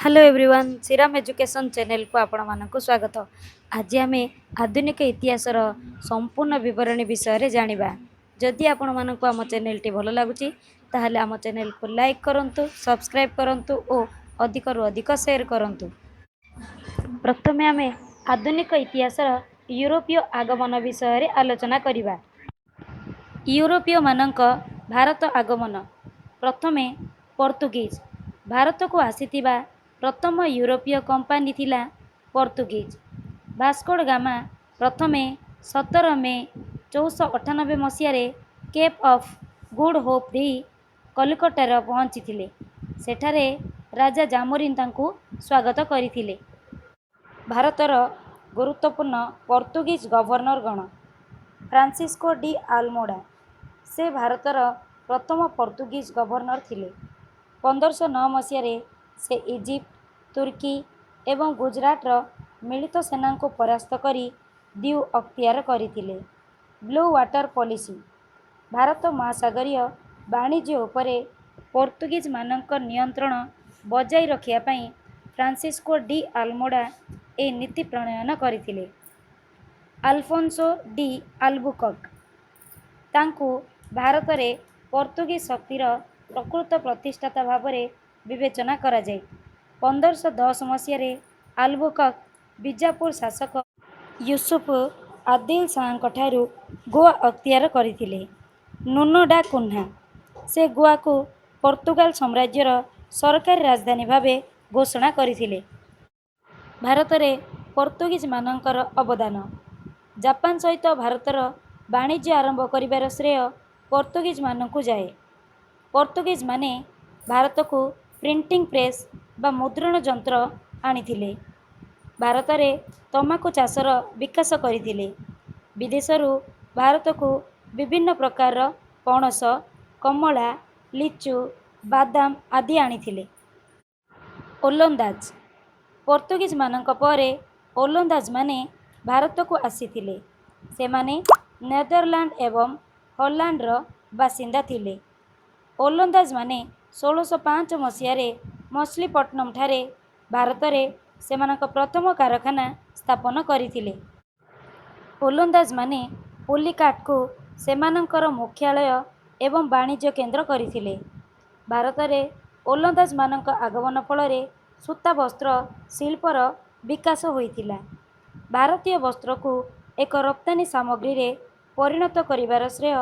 Hello everyone, Shriram education ଚ୍ୟାନେଲକୁ ଆପଣମାନଙ୍କୁ ସ୍ୱାଗତ। ଆଜି ଆମେ ଆଧୁନିକ ଇତିହାସର ସମ୍ପୂର୍ଣ୍ଣ ବିବରଣୀ ବିଷୟରେ ଜାଣିବା। ଯଦି ଆପଣମାନଙ୍କୁ ଆମ ଚ୍ୟାନେଲଟି ଭଲ ଲାଗୁଛି, ତାହେଲେ ଆମ ଚ୍ୟାନେଲକୁ ଲାଇକ୍ କରନ୍ତୁ, ସବସ୍କ୍ରାଇବ୍ କରନ୍ତୁ ଓ ଅଧିକରୁ ଅଧିକ ସେୟାର କରନ୍ତୁ। ପ୍ରଥମେ ଆମେ ଆଧୁନିକ ଇତିହାସର ୟୁରୋପୀୟ ଆଗମନ ବିଷୟରେ ଆଲୋଚନା କରିବା। ୟୁରୋପୀୟମାନଙ୍କ ଭାରତ ଆଗମନ। ପ୍ରଥମେ ପର୍ତ୍ତୁଗୀଜ। ଭାରତକୁ ଆସିଥିବା ପ୍ରଥମ ୟୁରୋପୀୟ କମ୍ପାନୀ ଥିଲା ପର୍ତ୍ତୁଗୀଜ। ଭାସ୍କୋଡ଼ ଗାମା ପ୍ରଥମେ 17 ମେ 1498 ମସିହାରେ କେପ୍ ଅଫ୍ ଗୁଡ୍ ହୋପ୍ ଦେଇ କଲିକଟାରେ ପହଞ୍ଚିଥିଲେ। ସେଠାରେ ରାଜା ଜାମୋରିନ୍ ତାଙ୍କୁ ସ୍ୱାଗତ କରିଥିଲେ। ଭାରତର ଗୁରୁତ୍ୱପୂର୍ଣ୍ଣ ପର୍ତ୍ତୁଗୀଜ ଗଭର୍ଣ୍ଣରଗଣ। Francisco de Almeida. ସେ ଭାରତର ପ୍ରଥମ ପର୍ତ୍ତୁଗୀଜ ଗଭର୍ଣ୍ଣର ଥିଲେ। 1509 ମସିହାରେ ସେ ଇଜିପ୍ଟ, ତୁର୍କୀ ଏବଂ ଗୁଜରାଟର ମିଳିତ ସେନାଙ୍କୁ ପରାସ୍ତ କରି ଦିଉ ଅକ୍ତିଆର କରିଥିଲେ। Blue water policy. Bharat ମହାସାଗରୀୟ ବାଣିଜ୍ୟ ଉପରେ ପର୍ତ୍ତୁଗୀଜମାନଙ୍କ ନିୟନ୍ତ୍ରଣ ବଜାୟ ରଖିବା ପାଇଁ ଫ୍ରାନ୍ସିସ୍କୋ ଡି ଆଲମୋଡ଼ା ଏହି ନୀତି ପ୍ରଣୟନ କରିଥିଲେ। Alfonso D Albuquerque. ତାଙ୍କୁ ଭାରତରେ ପର୍ତ୍ତୁଗୀଜ ଶକ୍ତିର ପ୍ରକୃତ ପ୍ରତିଷ୍ଠାତା ଭାବରେ ବିବେଚନା କରାଯାଏ। 1510 ମସିହାରେ ଆଲବୁକର୍କ ବିଜାପୁର ଶାସକ ୟୁସୁଫ ଆଦିଲ ଶାହଙ୍କଠାରୁ ଗୋଆ ଅକ୍ତିଆର କରିଥିଲେ। ନୁନୋ ଡା କୁହ୍ନା। ସେ ଗୋଆକୁ ପର୍ତ୍ତୁଗାଲ ସାମ୍ରାଜ୍ୟର ସରକାରୀ ରାଜଧାନୀ ଭାବେ ଘୋଷଣା କରିଥିଲେ। ଭାରତରେ ପର୍ତ୍ତୁଗୀଜମାନଙ୍କର ଅବଦାନ। ଜାପାନ ସହିତ ଭାରତର ବାଣିଜ୍ୟ ଆରମ୍ଭ କରିବାର ଶ୍ରେୟ ପର୍ତ୍ତୁଗୀଜମାନଙ୍କୁ ଯାଏ। ପର୍ତ୍ତୁଗୀଜମାନେ ଭାରତକୁ ପ୍ରିଣ୍ଟିଂ ପ୍ରେସ୍ ବା ମୁଦ୍ରଣ ଯନ୍ତ୍ର ଆଣିଥିଲେ। ଭାରତରେ ତମାଖୁ ଚାଷର ବିକାଶ କରିଥିଲେ। ବିଦେଶରୁ ଭାରତକୁ ବିଭିନ୍ନ ପ୍ରକାରର ପଣସ, କମଳା, ଲିଚୁ, ବାଦାମ ଆଦି ଆଣିଥିଲେ। ଓଲନ୍ଦାଜ। ପର୍ତ୍ତୁଗୀଜମାନଙ୍କ ପରେ ଓଲନ୍ଦାଜମାନେ ଭାରତକୁ ଆସିଥିଲେ। ସେମାନେ ନେଦରଲାଣ୍ଡ ଏବଂ ହଲାଣ୍ଡର ବାସିନ୍ଦା ଥିଲେ। ଓଲନ୍ଦାଜମାନେ 1605 ମସିହାରେ ମସଲିପଟ୍ଟନମଠାରେ ଭାରତରେ ସେମାନଙ୍କ ପ୍ରଥମ କାରଖାନା ସ୍ଥାପନ କରିଥିଲେ। ଓଲନ୍ଦାଜମାନେ ପୁଲିକାଟକୁ ସେମାନଙ୍କର ମୁଖ୍ୟାଳୟ ଏବଂ ବାଣିଜ୍ୟ କେନ୍ଦ୍ର କରିଥିଲେ। ଭାରତରେ ଓଲନ୍ଦାଜମାନଙ୍କ ଆଗମନ ଫଳରେ ସୂତା ବସ୍ତ୍ର ଶିଳ୍ପର ବିକାଶ ହୋଇଥିଲା। ଭାରତୀୟ ବସ୍ତ୍ରକୁ ଏକ ରପ୍ତାନି ସାମଗ୍ରୀରେ ପରିଣତ କରିବାର ଶ୍ରେୟ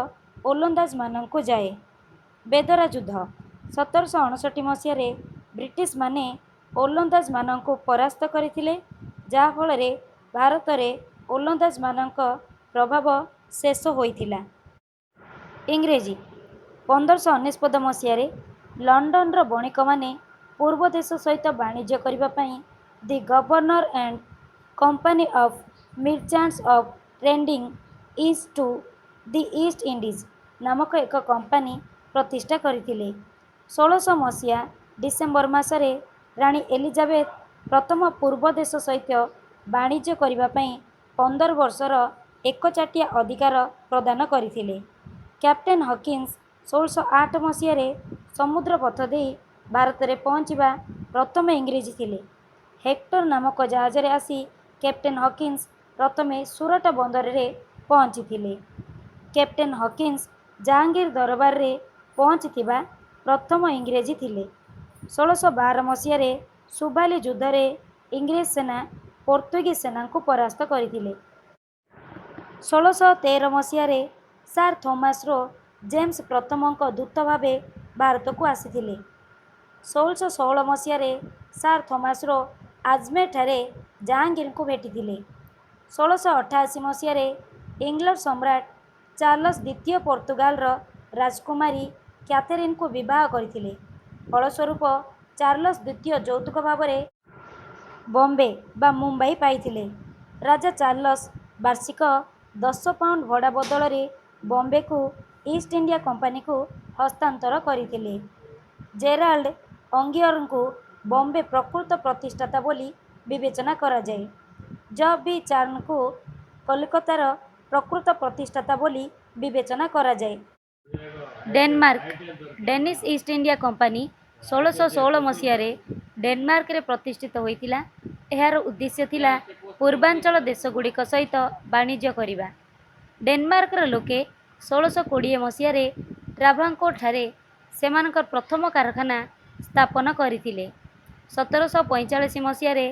ଓଲନ୍ଦାଜମାନଙ୍କୁ ଯାଏ। ବେଦରା ଯୁଦ୍ଧ। 1759 ମସିହାରେ ବ୍ରିଟିଶମାନେ ଓଲନ୍ଦାଜମାନଙ୍କୁ ପରାସ୍ତ କରିଥିଲେ, ଯାହା ଫଳରେ ଭାରତରେ ଓଲନ୍ଦାଜମାନଙ୍କ ପ୍ରଭାବ ଶେଷ ହୋଇଥିଲା। ଇଂରେଜୀ। 1599 ମସିହାରେ ଲଣ୍ଡନର ବଣିକମାନେ ପୂର୍ବ ଦେଶ ସହିତ ବାଣିଜ୍ୟ କରିବା ପାଇଁ The Governor and Company of Merchants of Trading in to the East Indies ନାମକ ଏକ କମ୍ପାନୀ ପ୍ରତିଷ୍ଠା କରିଥିଲେ। 1600 ମସିହା ଡିସେମ୍ବର ମାସରେ ରାଣୀ ଏଲିଜାବେଥ ପ୍ରଥମ ପୂର୍ବ ଦେଶ ସହିତ ବାଣିଜ୍ୟ କରିବା ପାଇଁ 15 ବର୍ଷର ଏକଚାଟିଆ ଅଧିକାର ପ୍ରଦାନ କରିଥିଲେ। କ୍ୟାପ୍ଟେନ୍ ହକିନ୍ସ 1608 ମସିହାରେ ସମୁଦ୍ର ପଥ ଦେଇ ଭାରତରେ ପହଞ୍ଚିବା ପ୍ରଥମ ଇଂରେଜୀ ଥିଲେ। ହେକ୍ଟର ନାମକ ଜାହାଜରେ ଆସି କ୍ୟାପ୍ଟେନ୍ ହକିନ୍ସ ପ୍ରଥମେ ସୁରଟ ବନ୍ଦରରେ ପହଞ୍ଚିଥିଲେ। କ୍ୟାପ୍ଟେନ୍ ହକିନ୍ସ ଜାହାଙ୍ଗୀର ଦରବାରରେ ପହଞ୍ଚିଥିବା ପ୍ରଥମ ଇଂରେଜୀ ଥିଲେ। 1612 ମସିହାରେ ସୁଭାଲି ଯୁଦ୍ଧରେ ଇଂରେଜ ସେନା ପର୍ତ୍ତୁଗୀଜ ସେନାଙ୍କୁ ପରାସ୍ତ କରିଥିଲେ। 1613 ମସିହାରେ ସାର୍ ଥୋମାସ ରୋ ଜେମ୍ସ ପ୍ରଥମଙ୍କ ଦୂତ ଭାବେ ଭାରତକୁ ଆସିଥିଲେ। 1616 ମସିହାରେ ସାର୍ ଥୋମାସ ରୋ ଆଜମେରଠାରେ ଜାହାଙ୍ଗୀରଙ୍କୁ ଭେଟିଥିଲେ। 1688 ମସିହାରେ ଇଂଲଣ୍ଡ ସମ୍ରାଟ ଚାର୍ଲସ ଦ୍ୱିତୀୟ ପର୍ତ୍ତୁଗାଲର ରାଜକୁମାରୀ କ୍ୟାଥେରିନଙ୍କୁ ବିବାହ କରିଥିଲେ। ଫଳସ୍ୱରୂପ ଚାର୍ଲସ ଦ୍ୱିତୀୟ ଯୌତୁକ ଭାବରେ ବମ୍ବେ ବା ମୁମ୍ବାଇ ପାଇଥିଲେ। ରାଜା ଚାର୍ଲସ ବାର୍ଷିକ 10 ପାଉଣ୍ଡ ଭଡ଼ା ବଦଳରେ ବମ୍ବେକୁ ଇଷ୍ଟ ଇଣ୍ଡିଆ କମ୍ପାନୀକୁ ହସ୍ତାନ୍ତର କରିଥିଲେ। ଜେରାଲ୍ଡ ଅଙ୍ଗିଅରଙ୍କୁ ବମ୍ବେ ପ୍ରକୃତ ପ୍ରତିଷ୍ଠାତା ବୋଲି ବିବେଚନା କରାଯାଏ। ଜବ୍ ବି ଚାର୍ଣ୍ଣକଙ୍କୁ କଲିକତାର ପ୍ରକୃତ ପ୍ରତିଷ୍ଠାତା ବୋଲି ବିବେଚନା କରାଯାଏ। Denmark. Danish East India Company 1616 ମସିହାରେ ଡେନମାର୍କରେ ପ୍ରତିଷ୍ଠିତ ହୋଇଥିଲା। ଏହାର ଉଦ୍ଦେଶ୍ୟ ଥିଲା ପୂର୍ବାଞ୍ଚଳ ଦେଶଗୁଡ଼ିକ ସହିତ ବାଣିଜ୍ୟ କରିବା। ଡେନମାର୍କର ଲୋକେ 1620 ମସିହାରେ ଟ୍ରାଭାଙ୍କୋରଠାରେ ସେମାନଙ୍କର ପ୍ରଥମ କାରଖାନା ସ୍ଥାପନ କରିଥିଲେ। 1745 ମସିହାରେ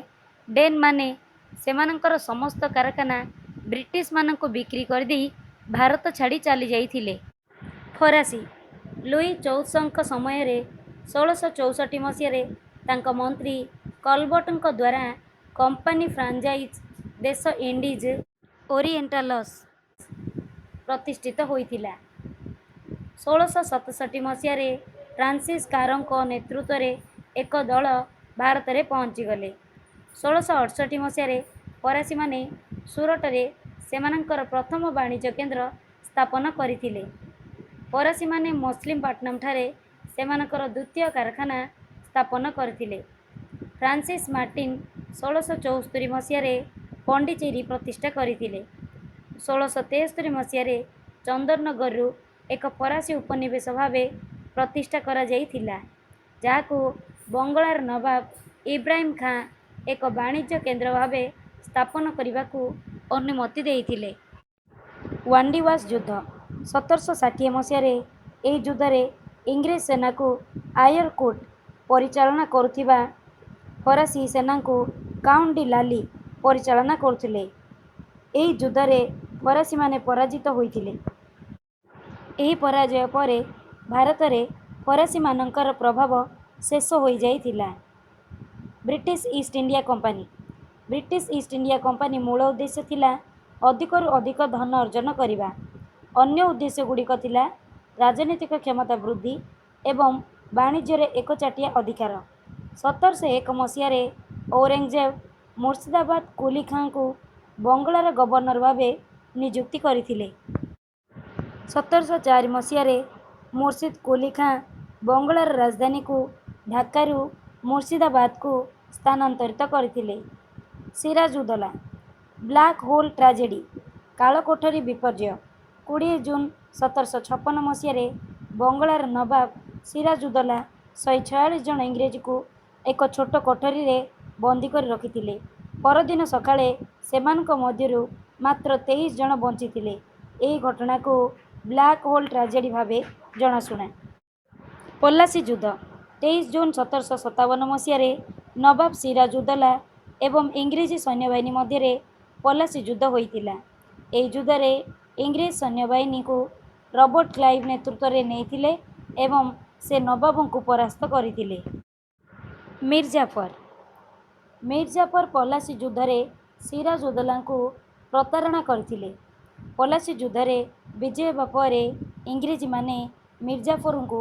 ଡେନମାନେ ସେମାନଙ୍କର ସମସ୍ତ କାରଖାନା ବ୍ରିଟିଶମାନଙ୍କୁ ବିକ୍ରି କରିଦେଇ ଭାରତ ଛାଡ଼ି ଚାଲିଯାଇଥିଲେ। ଫରାସୀ ଲୁଇ 14ଙ୍କ ସମୟରେ 1664 ମସିହାରେ ତାଙ୍କ ମନ୍ତ୍ରୀ କଲବର୍ଟଙ୍କଦ୍ୱାରା କମ୍ପାନୀ ଫ୍ରାଞ୍ଜାଇଜ ଦେଶ ଇଣ୍ଡିଜ ଓରିଏଣ୍ଟାଲସ ପ୍ରତିଷ୍ଠିତ ହୋଇଥିଲା। 1667 ମସିହାରେ ଫ୍ରାନ୍ସିସ୍ କାରୋଙ୍କ ନେତୃତ୍ୱରେ ଏକ ଦଳ ଭାରତରେ ପହଞ୍ଚିଗଲେ। 1668 ମସିହାରେ ଫରାସୀମାନେ ସୁରଟରେ ସେମାନଙ୍କର ପ୍ରଥମ ବାଣିଜ୍ୟ କେନ୍ଦ୍ର ସ୍ଥାପନ କରିଥିଲେ। ଫରାସୀମାନେ ମସଲିପାଟନମଠାରେ ସେମାନଙ୍କର ଦ୍ୱିତୀୟ କାରଖାନା ସ୍ଥାପନ କରିଥିଲେ। ଫ୍ରାନ୍ସିସ୍ ମାର୍ଟିନ 1674 ମସିହାରେ ପଣ୍ଡିଚେରୀ ପ୍ରତିଷ୍ଠା କରିଥିଲେ। 1673 ମସିହାରେ ଚନ୍ଦରନଗରରୁ ଏକ ଫରାସୀ ଉପନିବେଶ ଭାବେ ପ୍ରତିଷ୍ଠା କରାଯାଇଥିଲା, ଯାହାକୁ ବଙ୍ଗଳାର ନବାବ ଇବ୍ରାହିମ ଖାଁ ଏକ ବାଣିଜ୍ୟ କେନ୍ଦ୍ର ଭାବେ ସ୍ଥାପନ କରିବାକୁ ଅନୁମତି ଦେଇଥିଲେ। ୱାଣ୍ଡିୱାଶ ଯୁଦ୍ଧ 1760 ମସିହାରେ ଏହି ଯୁଦ୍ଧରେ ଇଂରେଜ ସେନାକୁ ଆୟର କୁଟ ପରିଚାଳନା କରୁଥିବା ଫରାସୀ ସେନାଙ୍କୁ କାଉଣ୍ଟ ଡି ଲାଲି ପରିଚାଳନା କରୁଥିଲେ। ଏହି ଯୁଦ୍ଧରେ ଫରାସୀମାନେ ପରାଜିତ ହୋଇଥିଲେ। ଏହି ପରାଜୟ ପରେ ଭାରତରେ ଫରାସୀମାନଙ୍କର ପ୍ରଭାବ ଶେଷ ହୋଇଯାଇଥିଲା। British East India Company. British East India Company ମୂଳ ଉଦ୍ଦେଶ୍ୟ ଥିଲା ଅଧିକରୁ ଅଧିକ ଧନ ଅର୍ଜନ କରିବା। ଅନ୍ୟ ଉଦ୍ଦେଶ୍ୟଗୁଡ଼ିକ ଥିଲା ରାଜନୈତିକ କ୍ଷମତା ବୃଦ୍ଧି ଏବଂ ବାଣିଜ୍ୟରେ ଏକଚାଟିଆ ଅଧିକାର। 1701 ମସିହାରେ ଔରଙ୍ଗଜେବ ମୁର୍ଶିଦାବାଦ କୁଲି ଖାଁଙ୍କୁ ବଙ୍ଗଳାର ଗଭର୍ଣ୍ଣର ଭାବେ ନିଯୁକ୍ତି କରିଥିଲେ। 1704 ମସିହାରେ ମୁର୍ଶିଦ କୁଲି ଖାଁ ବଙ୍ଗଳାର ରାଜଧାନୀକୁ ଢାକାରୁ ମୁର୍ଶିଦାବାଦକୁ ସ୍ଥାନାନ୍ତରିତ କରିଥିଲେ। ସିରାଜ-ଉଦ-ଦୌଲା। ବ୍ଲାକ୍ ହୋଲ୍ ଟ୍ରାଜେଡ଼ି, କାଳକୋଠରୀ ବିପର୍ଯ୍ୟୟ, 20 ଜୁନ 1756 ମସିହାରେ ବଙ୍ଗଳାର ନବାବ ସିରାଜ-ଉଦ-ଦୌଲା 146 ଜଣ ଇଂରେଜଙ୍କୁ ଏକ ଛୋଟ କୋଠରୀରେ ବନ୍ଦୀ କରି ରଖିଥିଲେ। ପରଦିନ ସକାଳେ ସେମାନଙ୍କ ମଧ୍ୟରୁ ମାତ୍ର 23 ଜଣ ବଞ୍ଚିଥିଲେ। ଏହି ଘଟଣାକୁ ବ୍ଲାକ୍ ହୋଲ୍ ଟ୍ରାଜେଡ଼ି ଭାବେ ଜଣାଶୁଣା। ପଲାସୀ ଯୁଦ୍ଧ, 23 ଜୁନ 1757 ମସିହାରେ ନବାବ ସିରାଜ-ଉଦ-ଦୌଲା ଏବଂ ଇଂରେଜ ସୈନ୍ୟବାହିନୀ ମଧ୍ୟରେ ପଲାସୀ ଯୁଦ୍ଧ ହୋଇଥିଲା। ଏହି ଯୁଦ୍ଧରେ ଇଂରେଜ ସୈନ୍ୟବାହିନୀକୁ ରବର୍ଟ କ୍ଲାଇଭ ନେତୃତ୍ୱ ନେଇଥିଲେ ଏବଂ ସେ ନବାବଙ୍କୁ ପରାସ୍ତ କରିଥିଲେ। ମୀର ଜାଫର। ମୀର ଜାଫର ପଲାସୀ ଯୁଦ୍ଧରେ ସିରାଜ-ଉଦ-ଦୌଲାଙ୍କୁ ପ୍ରତାରଣା କରିଥିଲେ। ପଲାସୀ ଯୁଦ୍ଧରେ ବିଜୟୀ ହେବା ପରେ ଇଂରେଜମାନେ ମୀର ଜାଫରଙ୍କୁ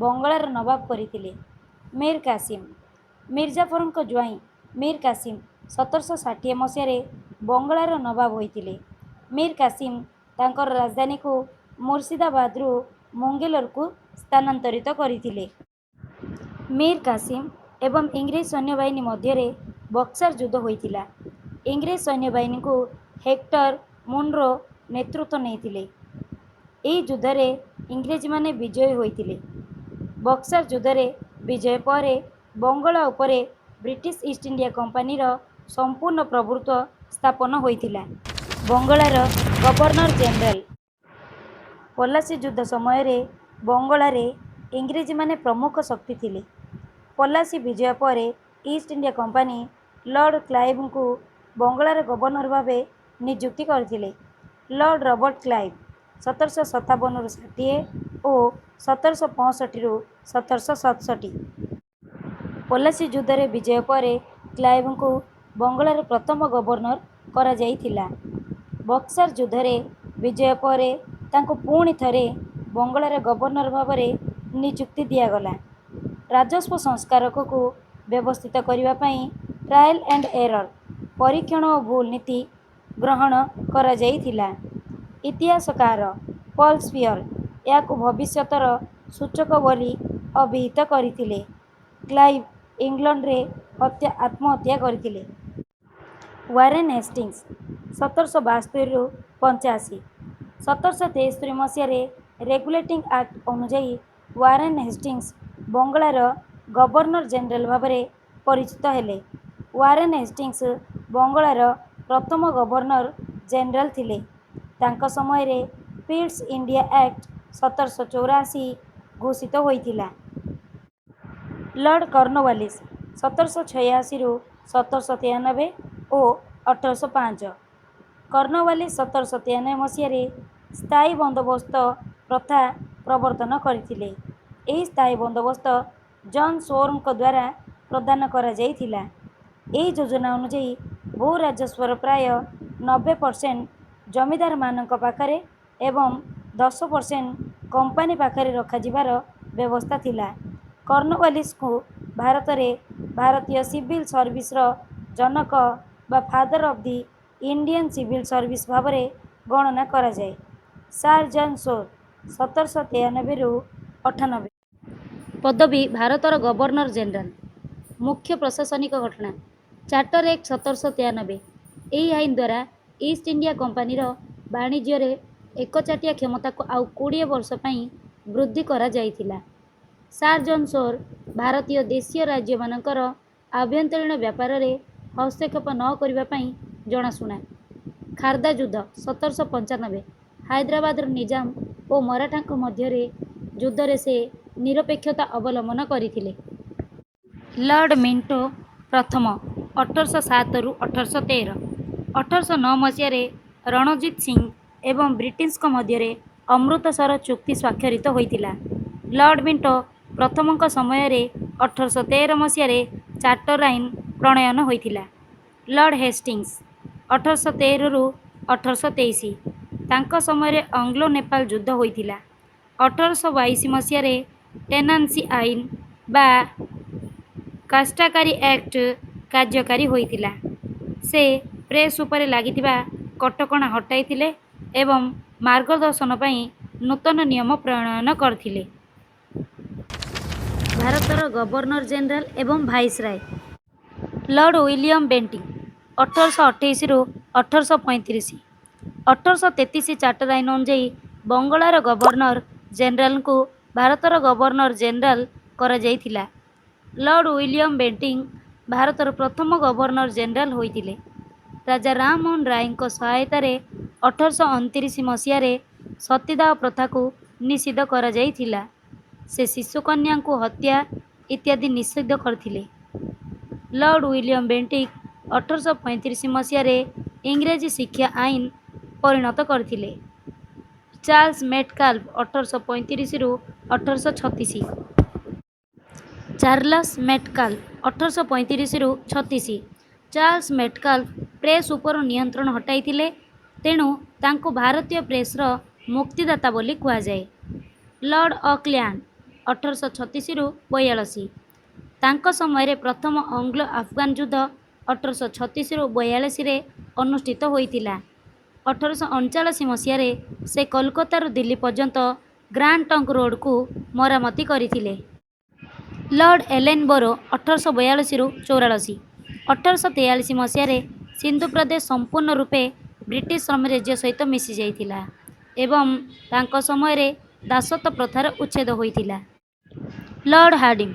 ବଙ୍ଗଳାର ନବାବ କରିଥିଲେ। ମୀର କାସିମ। ମୀର ଜାଫରଙ୍କ ଜ୍ୱାଇଁ ମୀର କାସିମ 1760 ମସିହାରେ ବଙ୍ଗଳାର ନବାବ ହୋଇଥିଲେ। ମୀର କାସିମ ତାଙ୍କର ରାଜଧାନୀକୁ ମୁର୍ଶିଦାବାଦରୁ ମୁଙ୍ଗେରକୁ ସ୍ଥାନାନ୍ତରିତ କରିଥିଲେ। ମୀର କାସିମ ଏବଂ ଇଂରେଜ ସୈନ୍ୟବାହିନୀ ମଧ୍ୟରେ ବକ୍ସାର ଯୁଦ୍ଧ ହୋଇଥିଲା। ଇଂରେଜ ସୈନ୍ୟବାହିନୀକୁ ହେକ୍ଟର ମୁନରୋ ନେତୃତ୍ୱ ନେଇଥିଲେ। ଏହି ଯୁଦ୍ଧରେ ଇଂରେଜମାନେ ବିଜୟୀ ହୋଇଥିଲେ। ବକ୍ସାର ଯୁଦ୍ଧରେ ବିଜୟ ପରେ ବଙ୍ଗଳା ଉପରେ ବ୍ରିଟିଶ ଇଷ୍ଟ ଇଣ୍ଡିଆ କମ୍ପାନୀର ସମ୍ପୂର୍ଣ୍ଣ ପ୍ରଭୁତ୍ୱ ସ୍ଥାପନ ହୋଇଥିଲା। ବଙ୍ଗଳାର ଗଭର୍ଣ୍ଣର ଜେନେରାଲ। ପଲାସୀ ଯୁଦ୍ଧ ସମୟରେ ବଙ୍ଗଳାରେ ଇଂରେଜମାନେ ପ୍ରମୁଖ ଶକ୍ତି ଥିଲେ। ପଲାସୀ ବିଜୟ ପରେ ଇଷ୍ଟ ଇଣ୍ଡିଆ କମ୍ପାନୀ ଲର୍ଡ କ୍ଲାଇଭଙ୍କୁ ବଙ୍ଗଳାର ଗଭର୍ଣ୍ଣର ଭାବେ ନିଯୁକ୍ତି କରିଥିଲେ। ଲର୍ଡ ରବର୍ଟ କ୍ଲାଇଭ 1757ରୁ 60 ଓ 1765ରୁ 1767। ପଲାସୀ ଯୁଦ୍ଧରେ ବିଜୟ ପରେ କ୍ଲାଇଭଙ୍କୁ ବଙ୍ଗଳାର ପ୍ରଥମ ଗଭର୍ଣ୍ଣର କରାଯାଇଥିଲା। ବକ୍ସାର ଯୁଦ୍ଧରେ ବିଜୟ ପରେ ତାଙ୍କୁ ପୁଣି ଥରେ ବଙ୍ଗଳାର ଗଭର୍ଣ୍ଣର ଭାବରେ ନିଯୁକ୍ତି ଦିଆଗଲା। ରାଜସ୍ୱ ସଂସ୍କାରକକୁ ବ୍ୟବସ୍ଥିତ କରିବା ପାଇଁ ଟ୍ରାଏଲ୍ ଏଣ୍ଡ ଏରର୍, ପରୀକ୍ଷଣ ଓ ଭୁଲ ନୀତି ଗ୍ରହଣ କରାଯାଇଥିଲା। ଇତିହାସକାର ପଲ୍ ସ୍ପିଅର ଏହାକୁ ଭବିଷ୍ୟତର ସୂଚକ ବୋଲି ଅଭିହିତ କରିଥିଲେ। କ୍ଲାଇଭ ଇଂଲଣ୍ଡରେ ଆତ୍ମହତ୍ୟା କରିଥିଲେ। ୱାରେନ ହେଷ୍ଟିଙ୍ଗସ 1772ରୁ 85। 1773 ମସିହାରେ ରେଗୁଲେଟିଂ ଆକ୍ଟ ଅନୁଯାୟୀ ୱାରେନ ହେଷ୍ଟିଙ୍ଗସ ବଙ୍ଗଳାର ଗଭର୍ଣ୍ଣର ଜେନେରାଲ ଭାବରେ ପରିଚିତ ହେଲେ। ୱାରେନ୍ ହେଷ୍ଟିଙ୍ଗସ୍ ବଙ୍ଗଳାର ପ୍ରଥମ ଗଭର୍ଣ୍ଣର ଜେନେରାଲ ଥିଲେ। ତାଙ୍କ ସମୟରେ ପିଟ୍ସ ଇଣ୍ଡିଆ ଆକ୍ଟ 1784 ଘୋଷିତ ହୋଇଥିଲା। ଲର୍ଡ଼ କର୍ଣ୍ଣୱାଲିସ୍ 1786ରୁ 1793 ଓ 1805। କର୍ଣ୍ଣୱାଲିସ୍ 1793 ମସିହାରେ ସ୍ଥାୟୀ ବନ୍ଦୋବସ୍ତ ପ୍ରଥା ପ୍ରବର୍ତ୍ତନ କରିଥିଲେ। ଏହି ସ୍ଥାୟୀ ବନ୍ଦୋବସ୍ତ ଜନ୍ ସୋରଙ୍କଦ୍ୱାରା ପ୍ରଦାନ କରାଯାଇଥିଲା। ଏହି ଯୋଜନା ଅନୁଯାୟୀ ଭୂରାଜସ୍ୱର ପ୍ରାୟ 90% ଜମିଦାରମାନଙ୍କ ପାଖରେ ଏବଂ 10% କମ୍ପାନୀ ପାଖରେ ରଖାଯିବାର ବ୍ୟବସ୍ଥା ଥିଲା। କର୍ଣ୍ଣୱାଲିସ୍ଙ୍କୁ ଭାରତରେ ଭାରତୀୟ ସିଭିଲ ସର୍ଭିସର ଜନକ ବା father of the Indian civil service ଭାବରେ ଗଣନା କରାଯାଏ। ସାର୍ ଜନ୍ ସୋର 1793ରୁ 98। ପଦବୀ ଭାରତର ଗଭର୍ଣ୍ଣର ଜେନେରାଲ। ମୁଖ୍ୟ ପ୍ରଶାସନିକ ଘଟଣା: ଚାର୍ଟର ଆକ୍ଟ 1793। ଏହି ଆଇନଦ୍ୱାରା ଇଷ୍ଟ ଇଣ୍ଡିଆ କମ୍ପାନୀର ବାଣିଜ୍ୟରେ ଏକଚାଟିଆ କ୍ଷମତାକୁ ଆଉ 20 ବର୍ଷ ପାଇଁ ବୃଦ୍ଧି କରାଯାଇଥିଲା। ସାର୍ ଜନ୍ ସୋର ଭାରତୀୟ ଦେଶୀୟ ରାଜ୍ୟମାନଙ୍କର ଆଭ୍ୟନ୍ତରୀଣ ବ୍ୟାପାରରେ ହସ୍ତକ୍ଷେପ ନ କରିବା ପାଇଁ ଜଣାଶୁଣା। ଖାରଦା ଯୁଦ୍ଧ 1795। ହାଇଦ୍ରାବାଦର ନିଜାମ ଓ ମରାଠାଙ୍କ ମଧ୍ୟରେ ଯୁଦ୍ଧରେ ସେ ନିରପେକ୍ଷତା ଅବଲମ୍ବନ କରିଥିଲେ। ଲର୍ଡ଼ ମିଣ୍ଟୋ ପ୍ରଥମ 1807ରୁ 1813। 1809 ମସିହାରେ ରଣଜିତ୍ ସିଂ ଏବଂ ବ୍ରିଟିଶଙ୍କ ମଧ୍ୟରେ ଅମୃତସର ଚୁକ୍ତି ସ୍ୱାକ୍ଷରିତ ହୋଇଥିଲା। ଲର୍ଡ଼ ମିଣ୍ଟୋ ପ୍ରଥମଙ୍କ ସମୟରେ 1813 ମସିହାରେ ଚାର୍ଟର ଆଇନ ପ୍ରଣୟନ ହୋଇଥିଲା। ଲର୍ଡ଼ ହେଷ୍ଟିଙ୍ଗସ୍ 1813ରୁ 1823। ତାଙ୍କ ସମୟରେ ଆଙ୍ଗ୍ଲୋ ନେପାଳ ଯୁଦ୍ଧ ହୋଇଥିଲା। 1822 ମସିହାରେ ଟେନାନ୍ସି ଆଇନ ବା କାଷ୍ଟାକାରୀ ଆକ୍ଟ କାର୍ଯ୍ୟକାରୀ ହୋଇଥିଲା। ସେ ପ୍ରେସ ଉପରେ ଲାଗିଥିବା କଟକଣା ହଟାଇଥିଲେ ଏବଂ ମାର୍ଗଦର୍ଶନ ପାଇଁ ନୂତନ ନିୟମ ପ୍ରଣୟନ କରିଥିଲେ। ଭାରତର ଗଭର୍ଣ୍ଣର ଜେନେରାଲ ଏବଂ ଭାଇସରାୟ। ଲର୍ଡ଼ ୱିଲିୟମ ବେଣ୍ଟିଂ 1828ରୁ 1835। 1833 ଚାର୍ଟର ଆଇନ ଅନୁଯାୟୀ ବଙ୍ଗଳାର ଗଭର୍ଣ୍ଣର ଜେନେରାଲଙ୍କୁ ଭାରତର ଗଭର୍ଣ୍ଣର ଜେନେରାଲ କରାଯାଇଥିଲା। ଲର୍ଡ଼ ୱିଲିୟମ ବେଣ୍ଟିଂ ଭାରତର ପ୍ରଥମ ଗଭର୍ଣ୍ଣର ଜେନେରାଲ ହୋଇଥିଲେ। ରାଜା ରାମମୋହନ ରାୟଙ୍କ ସହାୟତାରେ 1829 ମସିହାରେ ସତୀଦାହ ପ୍ରଥାକୁ ନିଷିଦ୍ଧ କରାଯାଇଥିଲା। ସେ ଶିଶୁକନ୍ୟାଙ୍କୁ ହତ୍ୟା ଇତ୍ୟାଦି ନିଷିଦ୍ଧ କରିଥିଲେ। ଲର୍ଡ଼ ୱିଲିୟମ ବେଣ୍ଟିକ 1835 ମସିହାରେ ଇଂରେଜୀ ଶିକ୍ଷା ଆଇନ ପରିଣତ କରିଥିଲେ। ଚାର୍ଲସ ମେଟକାଲ୍ଫ 1835ରୁ 1836। ଚାର୍ଲସ ମେଟକାଲ୍ଫ 1835ରୁ 36। ଚାର୍ଲସ ମେଟକାଲ୍ଫ ପ୍ରେସ ଉପରୁ ନିୟନ୍ତ୍ରଣ ହଟାଇଥିଲେ, ତେଣୁ ତାଙ୍କୁ ଭାରତୀୟ ପ୍ରେସର ମୁକ୍ତିଦାତା ବୋଲି କୁହାଯାଏ। ଲର୍ଡ଼ ଅକଲ୍ୟାଣ୍ଡ 1836ରୁ 42। ତାଙ୍କ ସମୟରେ ପ୍ରଥମ ଆଙ୍ଗ୍ଲୋ ଆଫଗାନ ଯୁଦ୍ଧ 1836ରୁ 42ରେ ଅନୁଷ୍ଠିତ ହୋଇଥିଲା। 1839 ମସିହାରେ ସେ କୋଲକାତାରୁ ଦିଲ୍ଲୀ ପର୍ଯ୍ୟନ୍ତ ଗ୍ରାଣ୍ଡ ଟ୍ରଙ୍କ ରୋଡ଼କୁ ମରାମତି କରିଥିଲେ। ଲର୍ଡ଼ ଏଲେନବୋରୋ 1842ରୁ 44। 1843 ମସିହାରେ ସିନ୍ଧୁ ପ୍ରଦେଶ ସମ୍ପୂର୍ଣ୍ଣ ରୂପେ ବ୍ରିଟିଶ ସାମ୍ରାଜ୍ୟ ସହିତ ମିଶିଯାଇଥିଲା ଏବଂ ତାଙ୍କ ସମୟରେ ଦାସତ୍ୱ ପ୍ରଥାର ଉଚ୍ଛେଦ ହୋଇଥିଲା। ଲର୍ଡ଼ ହାର୍ଡିଙ୍ଗ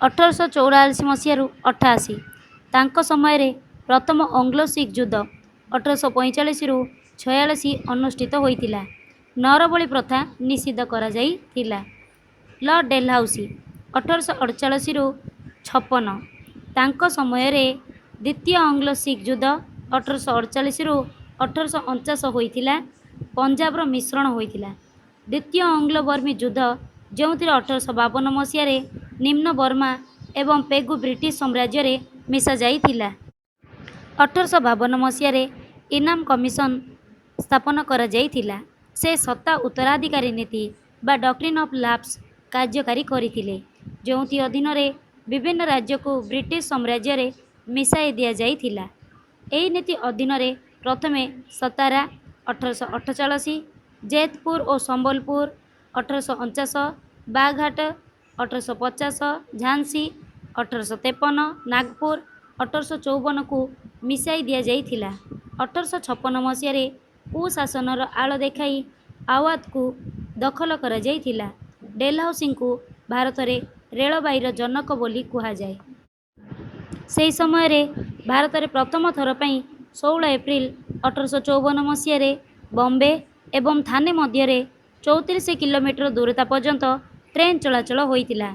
1844 ମସିହାରୁ 88। ତାଙ୍କ ସମୟରେ ପ୍ରଥମ ଆଙ୍ଗ୍ଲୋ ଶିଖ ଯୁଦ୍ଧ 1845ରୁ 46 ଅନୁଷ୍ଠିତ ହୋଇଥିଲା। ନରବଳି ପ୍ରଥା ନିଷିଦ୍ଧ କରାଯାଇଥିଲା। ଲର୍ଡ଼ ଡେଲହାଉସି 1848ରୁ 56। ତାଙ୍କ ସମୟରେ ଦ୍ୱିତୀୟ ଆଙ୍ଗ୍ଲୋ ଶିଖ ଯୁଦ୍ଧ 1848ରୁ 1849 ହୋଇଥିଲା, ପଞ୍ଜାବର ମିଶ୍ରଣ ହୋଇଥିଲା। ଦ୍ୱିତୀୟ ଆଙ୍ଗ୍ଲୋ ବର୍ମୀ ଯୁଦ୍ଧ, ଯେଉଁଥିରେ 1852 ମସିହାରେ ନିମ୍ନ ବର୍ମା ଏବଂ ପେଗୁ ବ୍ରିଟିଶ ସାମ୍ରାଜ୍ୟରେ ମିଶାଯାଇଥିଲା। 1852 ମସିହାରେ ଇନାମ କମିଶନ ସ୍ଥାପନ କରାଯାଇଥିଲା। ସେ ସତ୍ତା ଉତ୍ତରାଧିକାରୀ ନୀତି ବା ଡକ୍ଟ୍ରିନ୍ ଅଫ୍ ଲାପ୍ସ କାର୍ଯ୍ୟକାରୀ କରିଥିଲେ, ଯେଉଁଥି ଅଧୀନରେ ବିଭିନ୍ନ ରାଜ୍ୟକୁ ବ୍ରିଟିଶ ସାମ୍ରାଜ୍ୟରେ ମିଶାଇ ଦିଆଯାଇଥିଲା। ଏହି ନୀତି ଅଧୀନରେ ପ୍ରଥମେ ସତାରା 1848, ଜୈତପୁର ଓ ସମ୍ବଲପୁର 1849, ବାଘାଟ 1850, ଝାନ୍ସୀ 1853, ନାଗପୁର 1854କୁ ମିଶାଇ ଦିଆଯାଇଥିଲା। 1856 ମସିହାରେ କୁଶାସନର ଆଳ ଦେଖାଇ ଆୱାଧକୁ ଦଖଲ କରାଯାଇଥିଲା। ଡେଲହାଉସିଙ୍କୁ ଭାରତରେ ରେଳବାଇର ଜନକ ବୋଲି କୁହାଯାଏ। ସେହି ସମୟରେ ଭାରତରେ ପ୍ରଥମ ଥର ପାଇଁ 16 ଏପ୍ରିଲ 1854 ମସିହାରେ ବମ୍ବେ ଏବଂ ଥାନେ ମଧ୍ୟରେ 34 କିଲୋମିଟର ଦୂରତା ପର୍ଯ୍ୟନ୍ତ ଟ୍ରେନ୍ ଚଳାଚଳ ହୋଇଥିଲା।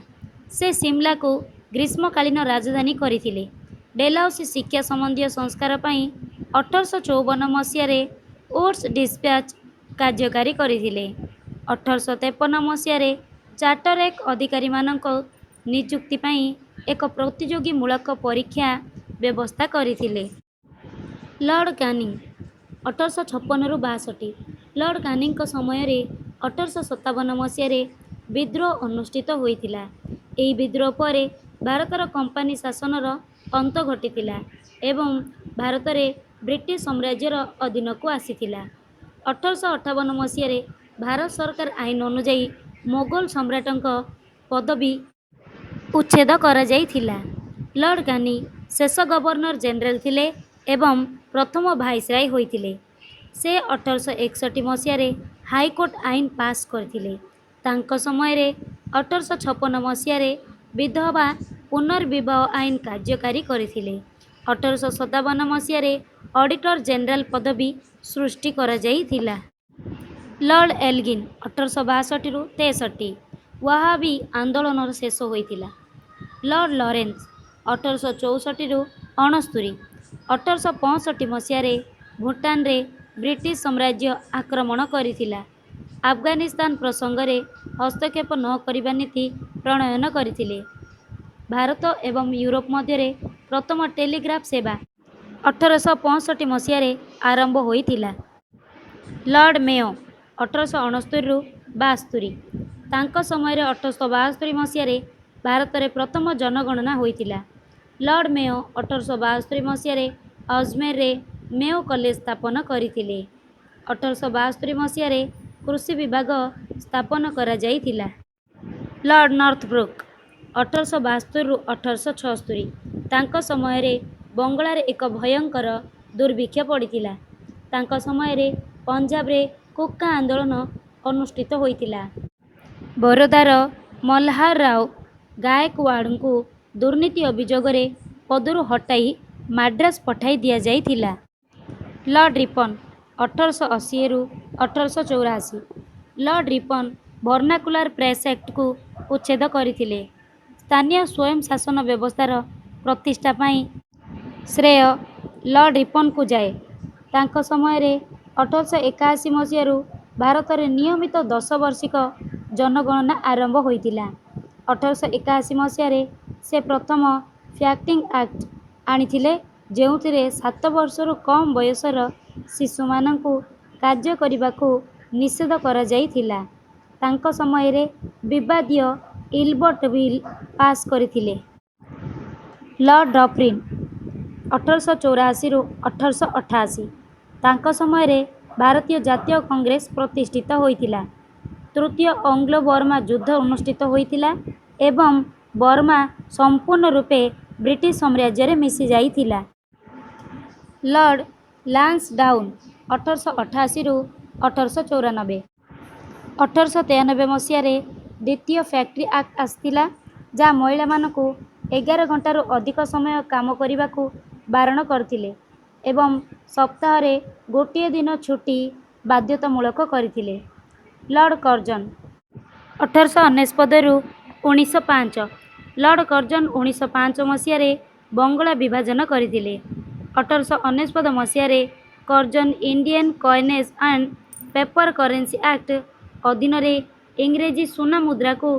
ସେ ସିମଲାକୁ ଗ୍ରୀଷ୍ମକାଳୀନ ରାଜଧାନୀ କରିଥିଲେ। ଡେଲହାଉସି ଶିକ୍ଷା ସମ୍ବନ୍ଧୀୟ ସଂସ୍କାର ପାଇଁ 1854 ମସିହାରେ ଉଡ୍ସ ଡିସ୍ପାଚ୍ କାର୍ଯ୍ୟକାରୀ କରିଥିଲେ। 1853 ମସିହାରେ ଚାର୍ଟରେଡ ଅଧିକାରୀମାନଙ୍କ ନିଯୁକ୍ତି ପାଇଁ ଏକ ପ୍ରତିଯୋଗିତାମୂଳକ ପରୀକ୍ଷା ବ୍ୟବସ୍ଥା କରିଥିଲେ। ଲର୍ଡ଼ କାନିଂ 1856ରୁ 62। ଲର୍ଡ଼ କାନିଂଙ୍କ ସମୟରେ 1857 ମସିହାରେ ବିଦ୍ରୋହ ଅନୁଷ୍ଠିତ ହୋଇଥିଲା। ଏହି ବିଦ୍ରୋହ ପରେ ଭାରତର କମ୍ପାନୀ ଶାସନର ଅନ୍ତ ଘଟିଥିଲା ଏବଂ ଭାରତରେ ବ୍ରିଟିଶ ସାମ୍ରାଜ୍ୟର ଅଧୀନକୁ ଆସିଥିଲା। 1858 ମସିହାରେ ଭାରତ ସରକାର ଆଇନ ଅନୁଯାୟୀ ମୋଗଲ ସମ୍ରାଟଙ୍କ ପଦବୀ ଉଚ୍ଛେଦ କରାଯାଇଥିଲା। ଲର୍ଡ଼ କାନିଂ ଶେଷ ଗଭର୍ଣ୍ଣର ଜେନେରାଲ ଥିଲେ ଏବଂ ପ୍ରଥମ ଭାଇସରାୟ ହୋଇଥିଲେ। ସେ 1861 ମସିହାରେ ହାଇକୋର୍ଟ ଆଇନ ପାସ କରିଥିଲେ। ତାଙ୍କ ସମୟରେ 1856 ମସିହାରେ ବିଧବା ପୁନର୍ବିବାହ ଆଇନ କାର୍ଯ୍ୟକାରୀ କରିଥିଲେ। 1857 ମସିହାରେ ଅଡିଟର ଜେନେରାଲ ପଦବୀ ସୃଷ୍ଟି କରାଯାଇଥିଲା। ଲର୍ଡ଼ ଏଲଗିନ 1862ରୁ 63। ୱାହାବି ଆନ୍ଦୋଳନର ଶେଷ ହୋଇଥିଲା। ଲର୍ଡ଼ ଲରେନ୍ସ 1864ରୁ 69। 1865 ମସିହାରେ ଭୁଟାନରେ ବ୍ରିଟିଶ ସାମ୍ରାଜ୍ୟ ଆକ୍ରମଣ କରିଥିଲା। ଆଫଗାନିସ୍ତାନ ପ୍ରସଙ୍ଗରେ ହସ୍ତକ୍ଷେପ ନ କରିବା ନୀତି ପ୍ରଣୟନ କରିଥିଲେ। ଭାରତ ଏବଂ ୟୁରୋପ ମଧ୍ୟରେ ପ୍ରଥମ ଟେଲିଗ୍ରାଫ ସେବା 1865 ମସିହାରେ ଆରମ୍ଭ ହୋଇଥିଲା। ଲର୍ଡ଼ ମେଓ 1869ରୁ 72। ତାଙ୍କ ସମୟରେ 1872 ମସିହାରେ ଭାରତରେ ପ୍ରଥମ ଜନଗଣନା ହୋଇଥିଲା। ଲର୍ଡ଼ ମେଓ 1872 ମସିହାରେ ଅଜମେରରେ ମେଓ କଲେଜ ସ୍ଥାପନ କରିଥିଲେ। 1872 ମସିହାରେ କୃଷି ବିଭାଗ ସ୍ଥାପନ କରାଯାଇଥିଲା। ଲର୍ଡ଼ ନର୍ଥବ୍ରୁକ୍ 1872ରୁ 1876। ତାଙ୍କ ସମୟରେ ବଙ୍ଗଳାରେ ଏକ ଭୟଙ୍କର ଦୁର୍ଭିକ୍ଷ ପଡ଼ିଥିଲା। ତାଙ୍କ ସମୟରେ ପଞ୍ଜାବରେ କୁକା ଆନ୍ଦୋଳନ ଅନୁଷ୍ଠିତ ହୋଇଥିଲା। ବରୋଦାର ମଲହାରରାଓ ଗାଏକୱାଡଙ୍କୁ ଦୁର୍ନୀତି ଅଭିଯୋଗରେ ପଦରୁ ହଟାଇ ମାଡ୍ରାସ ପଠାଇ ଦିଆଯାଇଥିଲା। ଲର୍ଡ଼ ରିପନ 1880ରୁ 1884। ଲର୍ଡ଼ ରିପନ ଭର୍ଣ୍ଣାକ୍ୟୁଲର ପ୍ରେସ ଆକ୍ଟକୁ ଉଚ୍ଛେଦ କରିଥିଲେ। ସ୍ଥାନୀୟ ସ୍ୱୟଂ ଶାସନ ବ୍ୟବସ୍ଥାର ପ୍ରତିଷ୍ଠା ପାଇଁ ଶ୍ରେୟ ଲର୍ଡ଼ ରିପନଙ୍କୁ ଯାଏ। ତାଙ୍କ ସମୟରେ 1881 ମସିହାରୁ ଭାରତରେ ନିୟମିତ ଦଶବାର୍ଷିକ ଜନଗଣନା ଆରମ୍ଭ ହୋଇଥିଲା। 1881 ମସିହାରେ ସେ ପ୍ରଥମ ଫ୍ୟାକ୍ଟ୍ରି ଆକ୍ଟ ଆଣିଥିଲେ, ଯେଉଁଥିରେ 7 ବର୍ଷରୁ କମ୍ ବୟସର ଶିଶୁମାନଙ୍କୁ କାର୍ଯ୍ୟ କରିବାକୁ ନିଷେଧ କରାଯାଇଥିଲା। ତାଙ୍କ ସମୟରେ ବିବାଦୀୟ ଇଲବର୍ଟ ବିଲ୍ ପାସ କରିଥିଲେ। ଲର୍ଡ଼ ଡଫରିନ 1884ରୁ 1888। ତାଙ୍କ ସମୟରେ ଭାରତୀୟ ଜାତୀୟ କଂଗ୍ରେସ ପ୍ରତିଷ୍ଠିତ ହୋଇଥିଲା। ତୃତୀୟ ଆଙ୍ଗ୍ଲୋ-ବର୍ମା ଯୁଦ୍ଧ ଅନୁଷ୍ଠିତ ହୋଇଥିଲା ଏବଂ ବର୍ମା ସମ୍ପୂର୍ଣ୍ଣ ରୂପେ ବ୍ରିଟିଶ ସାମ୍ରାଜ୍ୟରେ ମିଶିଯାଇଥିଲା। ଲର୍ଡ଼ ଲାନ୍ସଡାଉନ 1888ରୁ 1894। 1893 ମସିହାରେ ଦ୍ୱିତୀୟ ଫ୍ୟାକ୍ଟ୍ରି ଆକ୍ଟ ଆସିଥିଲା, ଯାହା ମହିଳାମାନଙ୍କୁ 11 ଘଣ୍ଟାରୁ ଅଧିକ ସମୟ କାମ କରିବାକୁ ବାରଣ କରିଥିଲେ ଏବଂ ସପ୍ତାହରେ ଗୋଟିଏ ଦିନ ଛୁଟି ବାଧ୍ୟତାମୂଳକ କରିଥିଲେ। ଲର୍ଡ଼ କର୍ଜନ 1899ରୁ 1905। ଲର୍ଡ଼ କର୍ଜନ 1905 ମସିହାରେ ବଙ୍ଗଳା ବିଭାଜନ କରିଥିଲେ। 1899 ମସିହାରେ Curzon Indian coinage and paper currency act ଅଧୀନରେ ଇଂରେଜୀ ସୁନା ମୁଦ୍ରାକୁ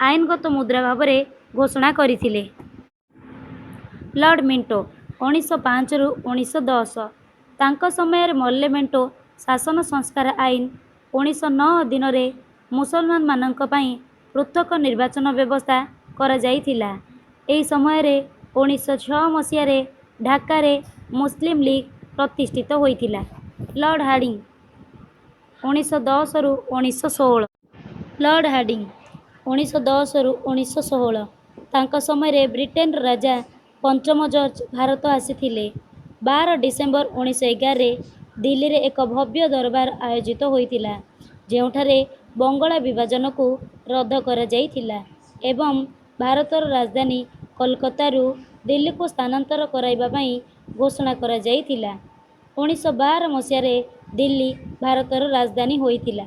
ଆଇନଗତ ମୁଦ୍ରା ଭାବରେ ଘୋଷଣା କରିଥିଲେ। ଲର୍ଡ଼ ମିଣ୍ଟୋ 1905ରୁ 1910। ତାଙ୍କ ସମୟରେ ମର୍ଲେ ମିଣ୍ଟୋ ଶାସନ ସଂସ୍କାର ଆଇନ, 1909 ଅଧୀନରେ ମୁସଲମାନମାନଙ୍କ ପାଇଁ ପୃଥକ ନିର୍ବାଚନ ବ୍ୟବସ୍ଥା କରାଯାଇଥିଲା। ଏହି ସମୟରେ 1906 ମସିହାରେ ଢାକାରେ ମୁସଲିମ ଲିଗ ପ୍ରତିଷ୍ଠିତ ହୋଇଥିଲା। ଲର୍ଡ଼ ହାର୍ଡିଙ୍ଗ 1910ରୁ 1916। ଲର୍ଡ଼ ହାର୍ଡିଙ୍ଗ 1910ରୁ 1916। ତାଙ୍କ ସମୟରେ ବ୍ରିଟେନର ରାଜା ପଞ୍ଚମ ଜର୍ଜ ଭାରତ ଆସିଥିଲେ। 12 ଡିସେମ୍ବର 1911ରେ ଦିଲ୍ଲୀରେ ଏକ ଭବ୍ୟ ଦରବାର ଆୟୋଜିତ ହୋଇଥିଲା, ଯେଉଁଠାରେ ବଙ୍ଗଳା ବିଭାଜନକୁ ରଦ୍ଦ କରାଯାଇଥିଲା ଏବଂ ଭାରତର ରାଜଧାନୀ କୋଲକାତାରୁ ଦିଲ୍ଲୀକୁ ସ୍ଥାନାନ୍ତର କରାଇବା ପାଇଁ ଘୋଷଣା କରାଯାଇଥିଲା। 1912 ମସିହାରେ ଦିଲ୍ଲୀ ଭାରତର ରାଜଧାନୀ ହୋଇଥିଲା।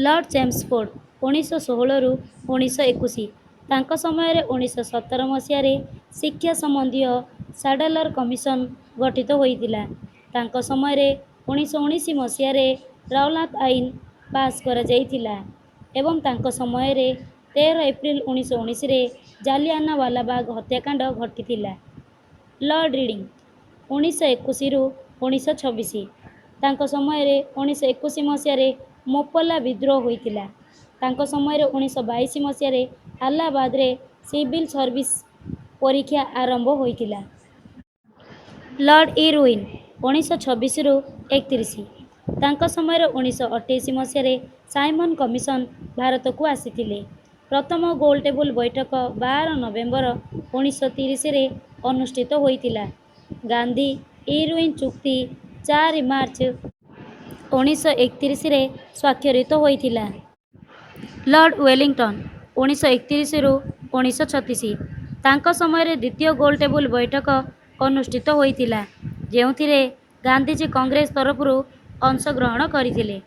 ଲର୍ଡ଼ ଚେମ୍ସଫୋର୍ଡ଼ 1916ରୁ 1921, ତାଙ୍କ ସମୟରେ 1917 ମସିହାରେ ଶିକ୍ଷା ସମ୍ବନ୍ଧୀୟ ସାଡଲର କମିଶନ ଗଠିତ ହୋଇଥିଲା। ତାଙ୍କ ସମୟରେ 1919 ମସିହାରେ ରାଉଲାତ ଆଇନ ପାସ କରାଯାଇଥିଲା ଏବଂ ତାଙ୍କ ସମୟରେ 13 ଏପ୍ରିଲ 1919ରେ ଜାଲିଆନାୱାଲାବାଗ ହତ୍ୟାକାଣ୍ଡ ଘଟିଥିଲା। ଲର୍ଡ଼ ରିଡ଼ିଂ 1921ରୁ 1926, ତାଙ୍କ ସମୟରେ 1921 ମସିହାରେ ମୋପଲା ବିଦ୍ରୋହ ହୋଇଥିଲା। ତାଙ୍କ ସମୟରେ 1922 ମସିହାରେ ଆଲାହାବାଦରେ ସିଭିଲ ସର୍ଭିସ ପରୀକ୍ଷା ଆରମ୍ଭ ହୋଇଥିଲା। ଲର୍ଡ଼ ଇରଉଇନ 1926ରୁ 31, ତାଙ୍କ ସମୟରେ 1928 ମସିହାରେ ସାଇମନ କମିଶନ ଭାରତକୁ ଆସିଥିଲେ। ପ୍ରଥମ ଗୋଲଟେବୁଲ ବୈଠକ 12 ନଭେମ୍ବର 1930ରେ ଅନୁଷ୍ଠିତ ହୋଇଥିଲା। ଗାନ୍ଧୀ ଇରଉଇନ ଚୁକ୍ତି 4 ମାର୍ଚ୍ଚ 1931ରେ ସ୍ୱାକ୍ଷରିତ ହୋଇଥିଲା। ଲର୍ଡ଼ ୱେଲିଂଟନ 1931ରୁ 1936, ତାଙ୍କ ସମୟରେ ଦ୍ୱିତୀୟ ଗୋଲଟେବୁଲ ବୈଠକ ଅନୁଷ୍ଠିତ ହୋଇଥିଲା, ଯେଉଁଥିରେ ଗାନ୍ଧିଜୀ କଂଗ୍ରେସ ତରଫରୁ ଅଂଶଗ୍ରହଣ କରିଥିଲେ।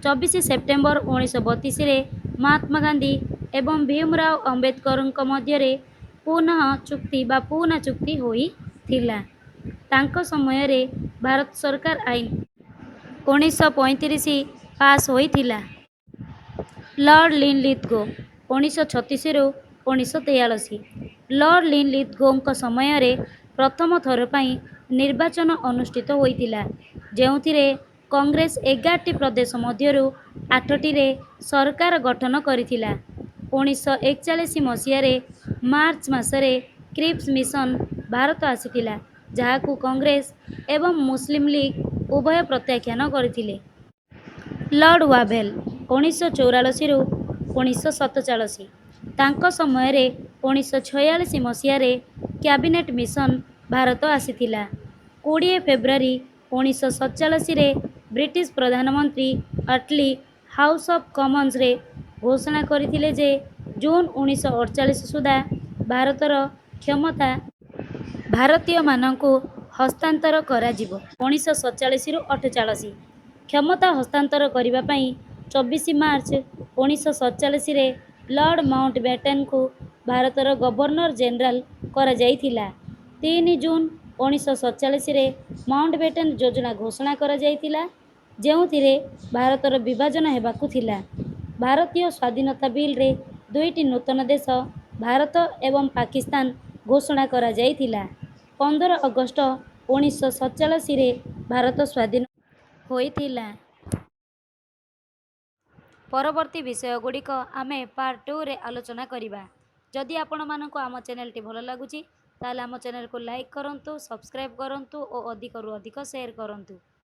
24 ସେପ୍ଟେମ୍ବର 1932ରେ ମହାତ୍ମା ଗାନ୍ଧୀ ଏବଂ ଭୀମରାଓ ଆମ୍ବେଦକରଙ୍କ ମଧ୍ୟରେ ପୁନଃ ଚୁକ୍ତି ବା ପୁନା ଚୁକ୍ତି ହୋଇଥିଲା। ତାଙ୍କ ସମୟରେ ଭାରତ ସରକାର ଆଇନ 1935 ପାସ ହୋଇଥିଲା। ଲର୍ଡ଼ ଲିନଲିଥଗୋ 1936ରୁ 1943, ଲର୍ଡ଼ ଲିନଲିଥଗୋଙ୍କ ସମୟରେ ପ୍ରଥମ ଥର ପାଇଁ ନିର୍ବାଚନ ଅନୁଷ୍ଠିତ ହୋଇଥିଲା, ଯେଉଁଥିରେ କଂଗ୍ରେସ 11ଟି ପ୍ରଦେଶ ମଧ୍ୟରୁ 8ଟିରେ ସରକାର ଗଠନ କରିଥିଲା। 1941 ମସିହାରେ ମାର୍ଚ୍ଚ ମାସରେ କ୍ରିପ୍ସ ମିଶନ ଭାରତ ଆସିଥିଲା, ଯାହାକୁ କଂଗ୍ରେସ ଏବଂ ମୁସଲିମ ଲିଗ ଉଭୟ ପ୍ରତ୍ୟାଖ୍ୟାନ କରିଥିଲେ। ଲର୍ଡ଼ ୱାଭେଲ 1944ରୁ 1947, ତାଙ୍କ ସମୟରେ 1946 ମସିହାରେ କ୍ୟାବିନେଟ ମିଶନ ଭାରତ ଆସିଥିଲା। 20 ଫେବୃଆରୀ 1947ରେ ବ୍ରିଟିଶ ପ୍ରଧାନମନ୍ତ୍ରୀ ଅଟଲି ହାଉସ ଅଫ କମନ୍ସରେ ଘୋଷଣା କରିଥିଲେ ଯେ ଜୁନ 1948 ସୁଦ୍ଧା ଭାରତର କ୍ଷମତା ଭାରତୀୟମାନଙ୍କୁ ହସ୍ତାନ୍ତର କରାଯିବ। 1947ରୁ 48, କ୍ଷମତା ହସ୍ତାନ୍ତର କରିବା ପାଇଁ 24 ମାର୍ଚ୍ଚ 1947ରେ ଲର୍ଡ଼ ମାଉଣ୍ଟବ୍ୟାଟେନଙ୍କୁ ଭାରତର ଗଭର୍ଣ୍ଣର ଜେନେରାଲ କରାଯାଇଥିଲା। 3 ଜୁନ 1947ରେ ମାଉଣ୍ଟବେଟେନ ଯୋଜନା ଘୋଷଣା କରାଯାଇଥିଲା, ଯେଉଁଥିରେ ଭାରତର ବିଭାଜନ ହେବାକୁ ଥିଲା। ଭାରତୀୟ ସ୍ୱାଧୀନତା ବିଲରେ ଦୁଇଟି ନୂତନ ଦେଶ ଭାରତ ଏବଂ ପାକିସ୍ତାନ ଘୋଷଣା କରାଯାଇଥିଲା। 15 ଅଗଷ୍ଟ 1947ରେ ଭାରତ ସ୍ୱାଧୀନ ହୋଇଥିଲା। ପରବର୍ତ୍ତୀ ବିଷୟଗୁଡ଼ିକ ଆମେ ପାର୍ଟ 2ରେ ଆଲୋଚନା କରିବା। ଯଦି ଆପଣମାନଙ୍କୁ ଆମ ଚ୍ୟାନେଲଟି ଭଲ ଲାଗୁଛି, ତାହେଲେ ଆମ ଚ୍ୟାନେଲକୁ ଲାଇକ୍ କରନ୍ତୁ, ସବସ୍କ୍ରାଇବ୍ କରନ୍ତୁ ଓ ଅଧିକରୁ ଅଧିକ ସେୟାର କରନ୍ତୁ।